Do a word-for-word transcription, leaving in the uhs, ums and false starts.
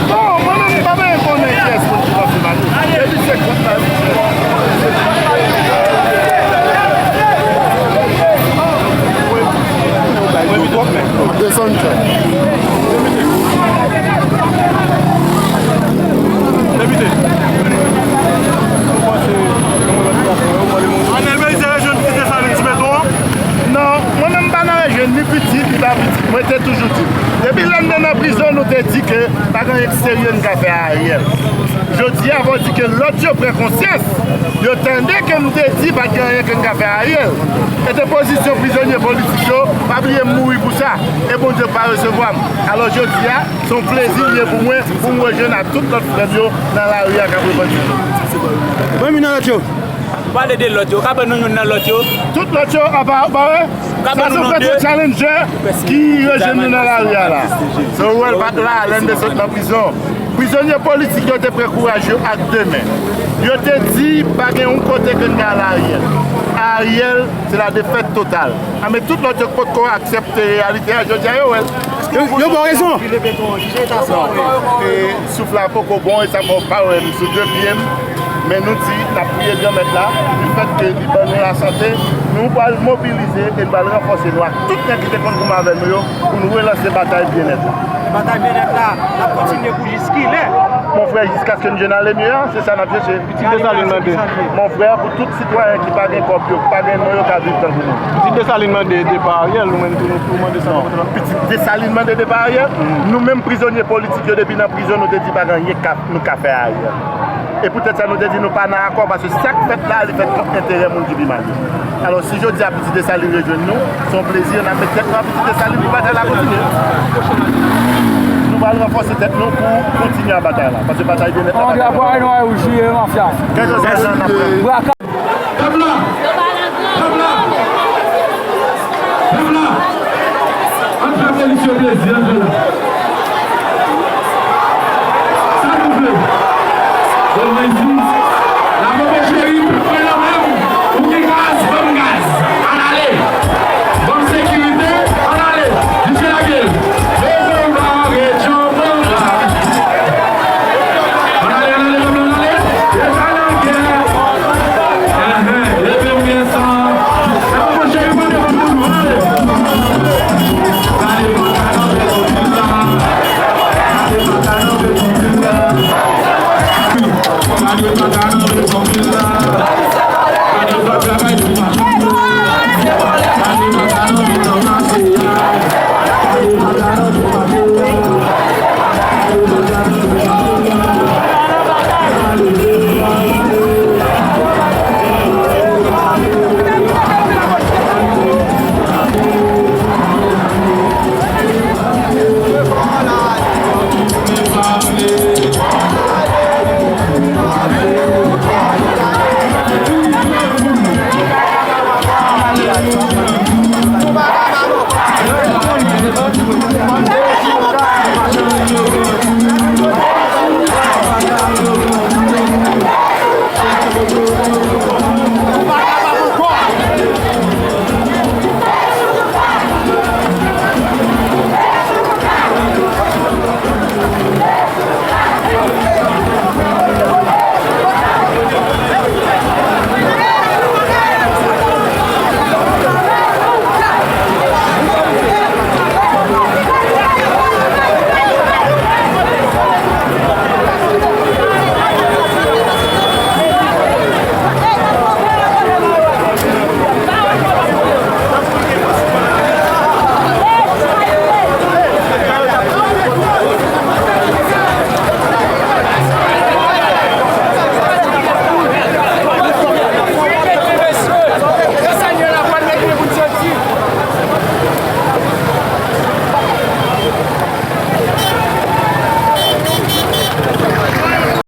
Bon, mwen menm, m pa bezwen konnen kiyès moun ki panse mal. Depi se kont la, desann kè. Anèl Belize rejwenn ti Desalin ti Petwo. Non, mwen menm m pa nan rejwenn ni pitit, ni pa pitit. Mwen te toujou di. Depi lè n te nan prizon, nou te di ke pa gen anyen ki serye n ka fè a Ariel. Jodi a, fò di ke lòt yo pran konsyans. Yo tande ke m te di pa gen anyen ke n ka fè a Ariel. E te pozisyon prizonye politik yo, pa bliye m mouri pou sa. E Bondye pa resevwa m. Alò jodi a, se yon plezi li ye pou mwen, pou m rejwenn ak tout lòt frè m yo nan lari a k ap revandike. Mwen, mi nan lòt yo. Ou pale de lòt yo, ou ka ban nou youn nan lòt yo? Tout lòt yo, apa, apa, wè? Ou ka ban nou non de? Sa se yon Petwo Challenger ki rejwenn nou nan lari a la. Se Rowel Pat la, lè n te sot nan prizon. Prizonye politik yo te pran kouraj yo ak de men. Yo te di, pa gen yon kote ke n ka al Ariel. Ariel, se la defèt total. A, men tout lòt yo k potko aksepte reyalite a, jodi a yo wè l. Yo, yo ba w rezon. Non, e souf la poko bon, e sa fè w pa wè m sou de pye m. Men nou di, n ap priye Granmèt la, di fèt ke li ban nou lasante, nou pral mobilize e n pral ranfòse nou ak tout nèg ki te konn goumen avè nou yo pou n relanse batay byennèt la. Batay byennèt la, n ap kontinye pou jis kilè? Mon frè, jiskaske n jwenn ale mye a, se sa n ap chèche. Pitit Desalin mande. Mon frè, pou tout sitwayen ki pa gen kòb yo, ki pa gen non yo ka viv tankou nou. Pitit Desalin mande depa Ariel, nou menm tou nou tou mande sa. Non, Pitit Desalin mande depa Ariel. Nou menm prizonye politik yo depi nan prizon nou te di pa gen anyen k ap nou ka fè a Ariel. E poutèt sa nou te di nou pa nan akò, paske sa k fèt la, li fèt kont enterè moun ki pi mal yo. Alò, si jodi a Pitit Desalin rejwenn nou, se yon plezi, n ap met tèt nou a Pitit Desalin pou batay la kontinye. Nou pral ranfòse tèt nou pou kontinye a batay la, paske batay byennèt la pa ka. Kèlkeswa jan n ap pran. Pèp la! Pèp la! Pèp la! Ann fè Felicio plezi, ann fè la. Sa nou vle? Bon, mwen di, la popo cheri, pèp mwen nan men w. Ou ki gaz, ban m gaz. Ann ale. Ban m sekirite, ann ale. Dife lage l. Leve w ba rejyon.